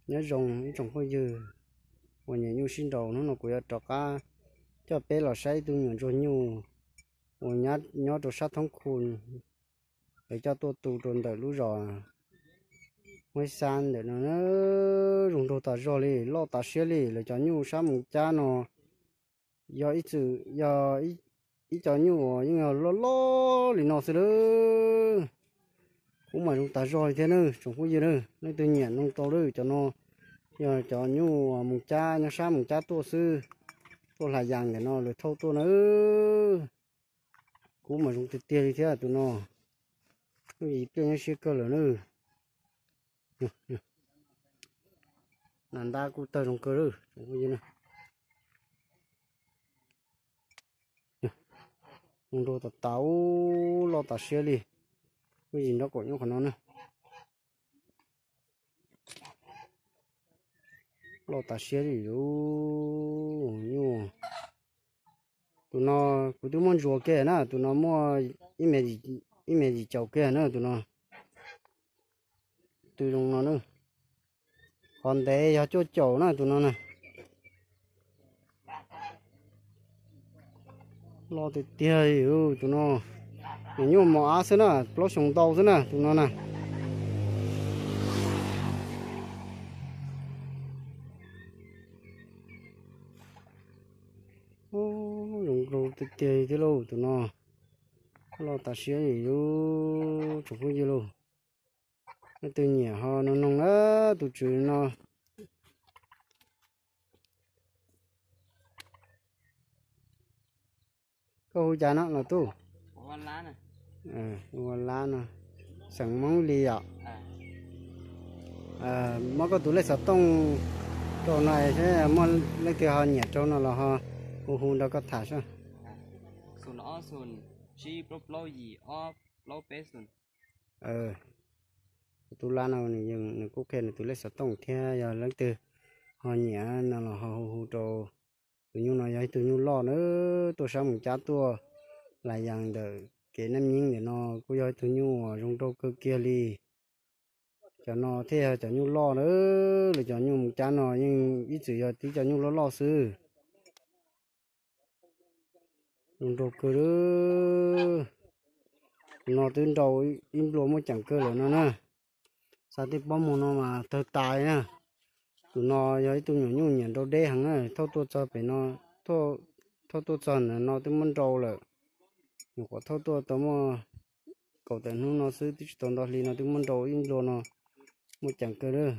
Nyob zoo ib tsoom phooj ywg uas nyiam nyuj sib nraus, hnub no kuv yuav rov qab coj peb los saib ib tug nyuam ntsuag nyuj uas nyob rau sab thoob khu, lawv coj tuaj tu rau ntawm lub zos Huab Xab ntawm no. Zoo nraug tas zog li, loj tas siab li. Lawv cov nyuj sab Moos Cab no yog ib txwm yog ib co nyuj uas yeej yog loj loj li no xwb lawm. Kub mas zoo tas zog li thiab na tsoom phooj ywg na. Leej twg nyiam no tau lawm, cov no yog cov nyuj Moos Cab, nyob sab Moos Cab tuaj xwb, tuaj Hla Yas ntawm no lawv thauj tuaj na. Kub mas zoo tiag tiag li thiab tus no, lub yim pliaj nyob siab kawg lawm na. Nas ntab kuj tawg zoo kawg lawm. Zoo nraug tas tas, loj tas siab li. Lub yim nraub qaum nyuj qhov no na, loj tas siab li lub nyuj. Tus no kuv twb muab ntsuas kiag na, tus no muaj ib mev yim caum kiag na tus no. Tus zoo no na, qhov ntev yog cuaj caum na tus no na. Loj tiag tiag li tus no. Nyuam nyuj mos ab xwb na, plaub xyoos ntau xwb na tus no na. Zoo nraug tiag tiag li thiab lauj tus no. Loj tas siab li tsoom phooj ywg lauj. Leej twg nyiam ho noog noog na, tus tswv no. Koj hu cas no los tub? Hu ua Lab no, xeem Hmoob li yom. Muab koj tus lej xov tooj rau no, muaj leej twg ho nyiam rau no los ho hu hu nrog koj tham saib. Tus Lab no nws kuj qhia nws tus lej xov tooj thiab, yog leej twg ho nyiam no los ho hu hu rau. Tus nyuj no yog ib tug nyuj loj na, tuaj sab Moos Cab tuaj Las Yas ntawm kev Naj Nyeeb ntawm no kuj yog ib tug nyuj uas zoo nraug kawg kiag li. Cov no thiaj yog cov nyuj loj na, lawv cov nyuj Moos Cab no yeej ib txwm yog tib co nyuj loj loj xwb. Zoo nraug kawg. No twb nrau ib nplua muaj ceem kawg lawm no na. Xa tej pob muag no mas tawg tas na. Tus no yog ib tug nyuam nyuj nyiam nrau deb heev na, thauj tuaj txog pem no, thauj tuaj txog ntawm no twb muab nrau lawm. Nyuam qhuav thauj tuaj tau muaj kaum tawm hnub no xwb, twb tsis tau nto hli no twb muab nrau ib nplua no, muaj ceem kawg lawm.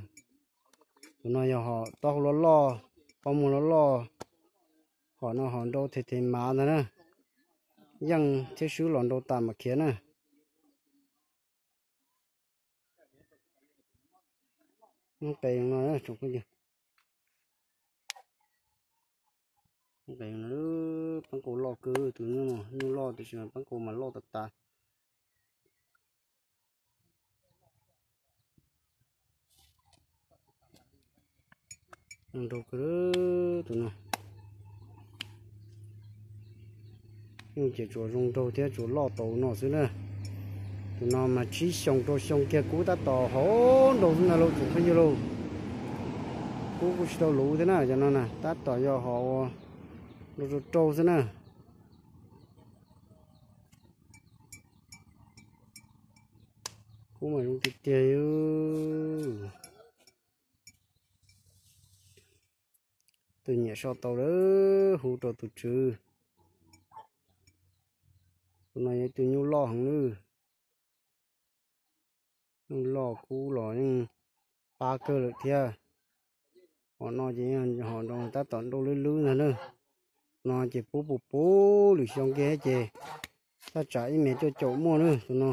Tus no yog hom taub hau loj loj, pob muag loj loj, hom no hom nrau them them mav ntag na. Yeej thiab swb los nrau tas mam khiav na. Qe no tsoom phooj ywg, pab nqaus loj kawg, tus nyuj loj tiam sis mas pab nqaus mas loj tas tas. Zoo nraug kawg tus no. Yeej ces tsuas zoo nraug thiab tsuas loj tau no xwb na. Tus no mas tsib xyoos rau xyoo kiag kub tab tom hauv nraug xwb ntag lauj tsoom phooj ywg lauj. Kub kuj tsis tau luv thiab na, cov no na tab tom yog hom ua nraug rau rau xwb na. Kub mas zoo tiag tiag. Tus nyiam so tau lawm hu rau tus tswv. Tus no yog tus nyuj loj heev lawm. Nyuj loj kub los yeej pab kawg lawm thiab. Hom no ces hom nrau tab tom nrau lwb lwb ntag na. No ces puv puv puv lwm xyoo kiag ces thaj tsam ib mev cuaj caum muaj na tus no.